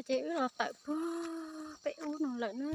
ces wb los tawm puag peb ub no lawm na.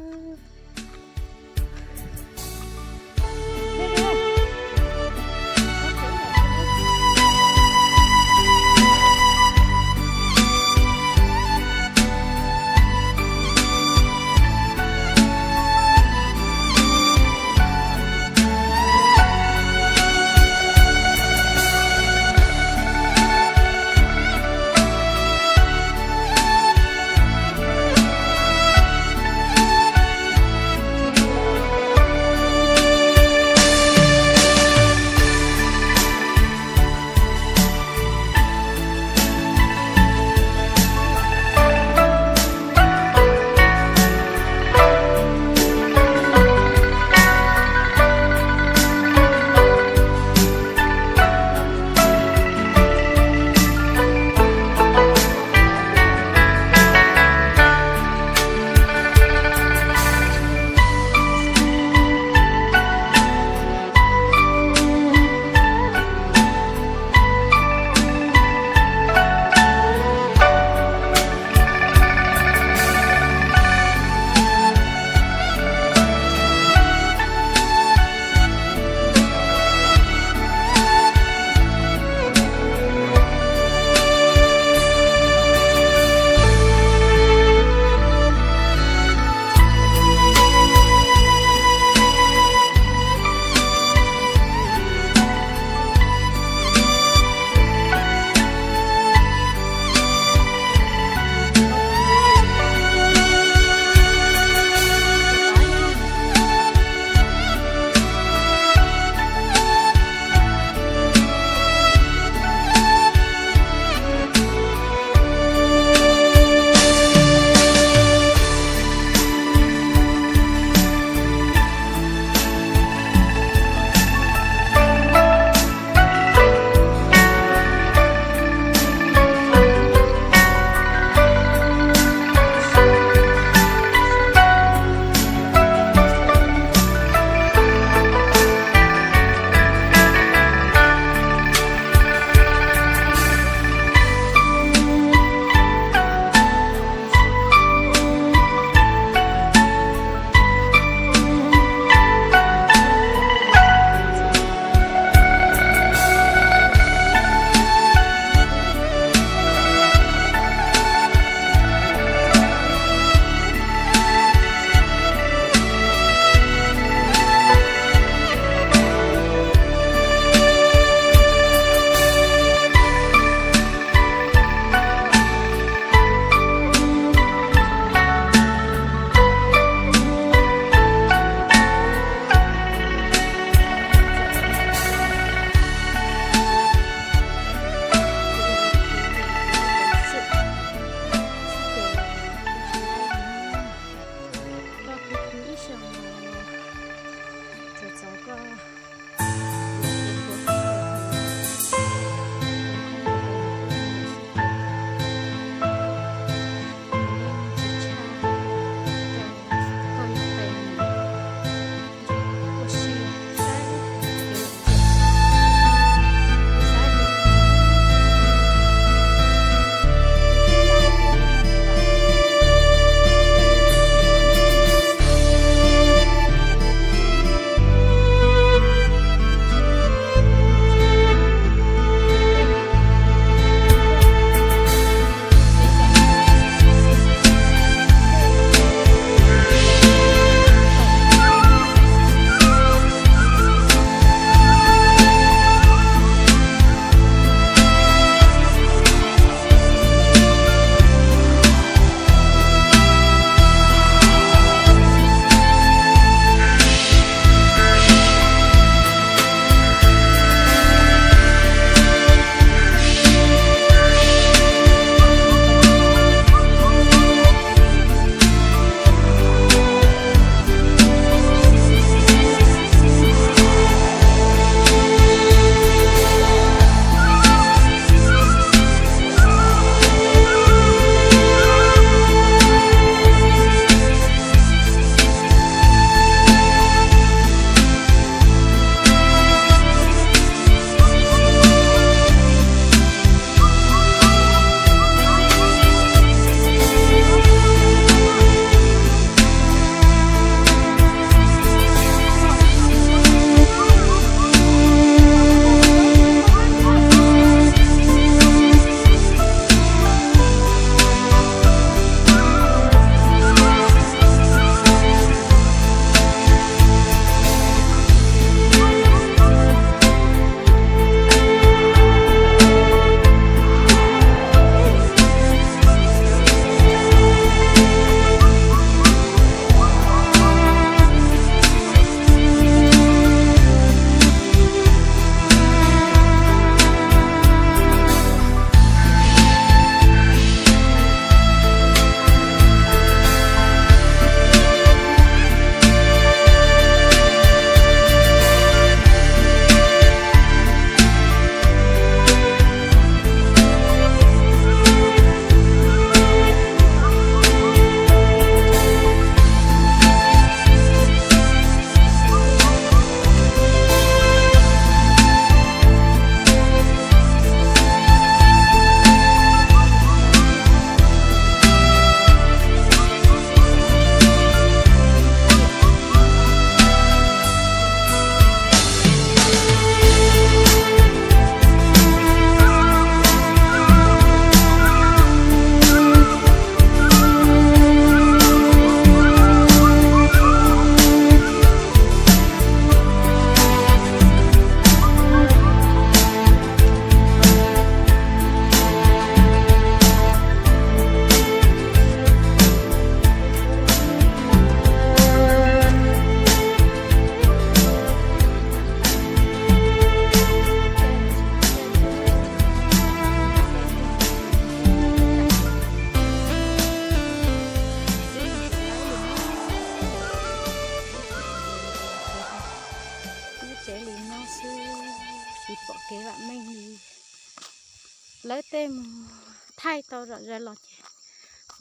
Lawv tej mus thaij tau zom zaws los ces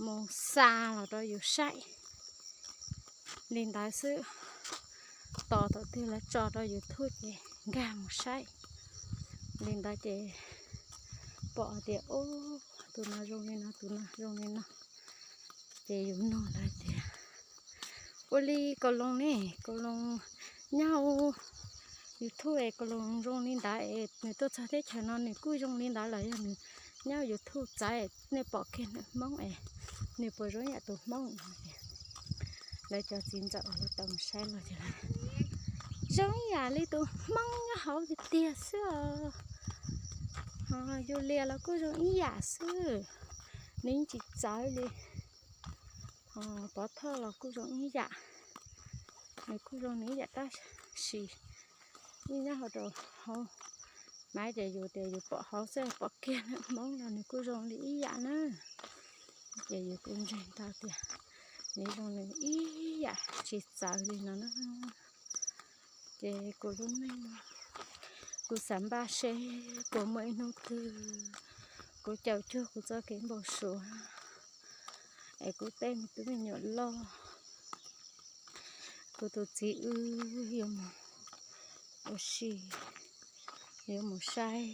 mus xa los rau yus saib li ntawd xwb. Tos thaum twg lawv tso rau YouTube ces nkag mus saib li ntawd ces pom tias, ub, tus no zoo li no, tus no zoo li no, ces yus nug lawv tias, ua li Kaus Loos ne, Kaus Loos nyob YouTube es Kaus Loos zoo li ntawd es nws tuaj txog teb chaws no nws kuj zoo li ntawd los yog nws nyob YouTube txawv, nej pom kiag nws Hmoob es nws puas zoo ib yam tus Hmoob? Lawv cov txiv ntxawm uas lawv tau mus saib los ces lawv, zoo ib yam li tus Hmoob nyob hauv tiag tiag xwb os. Yus lias los kuj zoo ib yam xwb, nws yeej tsis txawv li. Pov thoj los kuj zoo ib yam, nws kuj zoo nws ib yam tab sis nyob hauv rau hauv maiv ces yus tias yus pom hauv xwb pom kiag nws Hmoob los nws kuj zoo li ib yam na. Ces yus kuj ntseeg tau tias nws zoo nws ib yam tsis txawv li no na. Ces kuv lub neej, kuv xav npaj seb puas muaj ib hnub twg kuv caum cuag kuv txoj kev npau suav es kuv tej me tub me nyuam loj, kuv tus txiv wb yuav mus ua si, yuav mus saib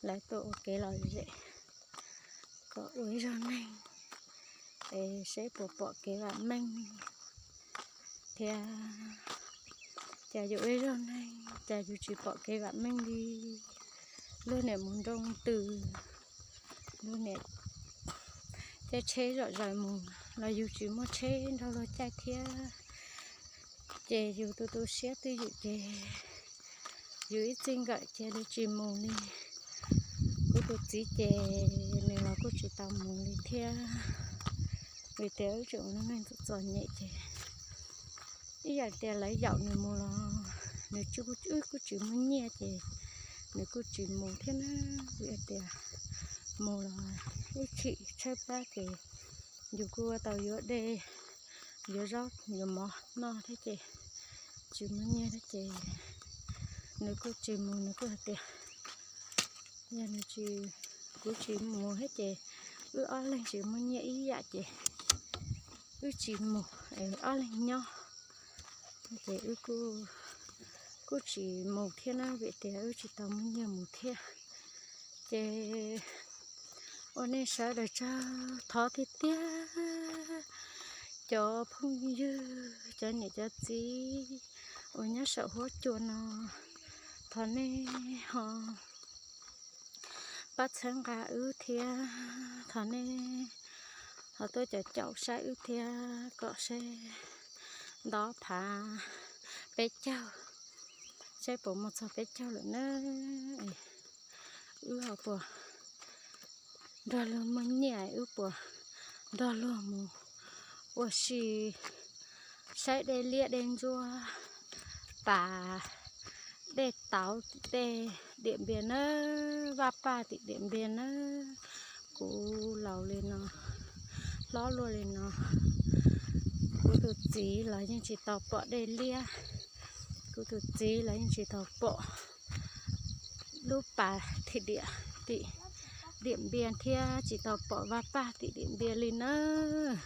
lawv tuaj ua kev lom zem kom ua ib zaug neeg es seb puas pom kev vam meej thiab. Cas yus ua ib zaug neeg cas yus tsis pom kev vam meej li. Luag niam mus nroo tws, luag niam caij tsheb zom zaws mus los yus tsis muaj tsheb nrog luag caij thiab. Ces yus tu tu siab twj ywm ces yus ib txij nkawm cia li tsis mus li. Kuv tus txiv ces nws los kuj tsis tau mus li thiab, vim tias wb tseem ua neej txom txom nyem ces ib yam tias lawv yaum nws mus los nws, wb kuj tsis muaj nyiaj ces nws kuj tsis mus thiab na. Vim tias mus los ib chim tshaib plab ces yus kuj ua tau yuav dej, yuav zaub yuav mov noj thiab ces tsis muaj nyiaj thiab ces nws kuj tsis mus. Nws kuj hais tias yog nws tsis, kuv tsis mus thiab ces wb ob leeg tsis muaj nyiaj ib yam ces wb tsis mus es ob leeg nyob. Ces wb kuj, kuj tsis mus thiab na, vim tias wb tsis tau muaj nyiaj mus thiab. Ces ua nej sawv daws tsaug, thov tiag tiag cov phooj ywg, cov niam cov txiv uas nyob saum huab cua no, thov nej ho pab txhawb nqa wb thiab, thov nej ho tuaj caum caum saib wb thiab kom seb nto phav peb caug, seb puas mus txog peb caug lawm na. Wb ho puas nrog luag muaj nyiaj, wb puas nrog luag mus ua si saib dej liab dej ntsuab, pas dej tauv tim tej Diam Npias nawb, vaj paj tim Diam Npias nawb. Kuv laus li no, hlob luaj li no, kuv tus txiv los yeej tsis tau pom dej liab, kuv tus txiv los yeej tsis tau pom lub pas thim diam tim Diam Npias thiab tsis tau pom vaj paj tim Diam Npias li nawb.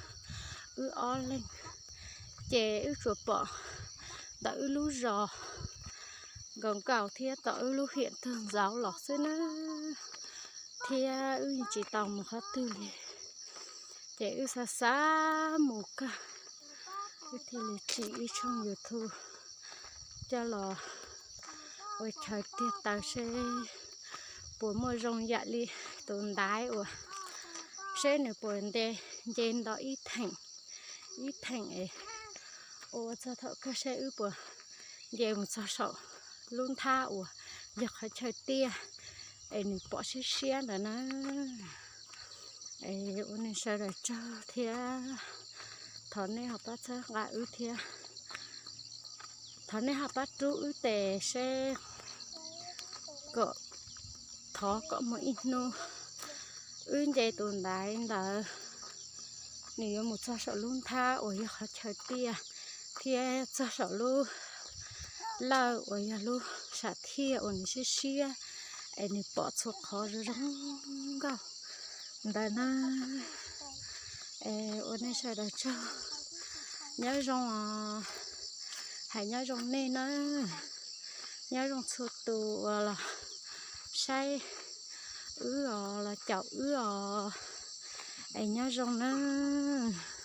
Wb ob leeg ces wb tsuas pom ntawm wb lub zos nkaus nkaus thiab tom wb lub hiam tug ntxauv los xwb nawb, thiab wb yeej tsis tau mus qhov twg li. Ces wb xav xav mus kawg, wb thiaj li tsim ib tshooj YouTube coj los ua chaw tiag taw seb puas muaj zoo yam li tus ntaiv uas, seb nws puas nce, nce nto ib theem, ib theem es ua txog thaum kawg seb wb puas nce mus txog saum lub nthab uas yog qhov chaw tiaj es nws pom siab siab ntawd na. Es ua nej sawv daws tsaug thiab, thov nej ho pab txhawb nqa wb thiab, thov nej ho pab rub wb tes seb kom, thov kom muaj ib hnub wb nce tus ntaiv ntawd nws yuav mus txog saum lub nthab uas yog qhov chaw tiaj thiab txog saum lub lawj uas yog lub sam thiaj uas nws siab siab Es nws pom txhua qhov zoo zoo nkauj ntawd na. Es ua nej sawv daws tsaug, nyob zoo os, hais nyob zoo nej na, nyob zoo txhua tus uas los saib wb os los caum wb os, es nyob zoo nawb.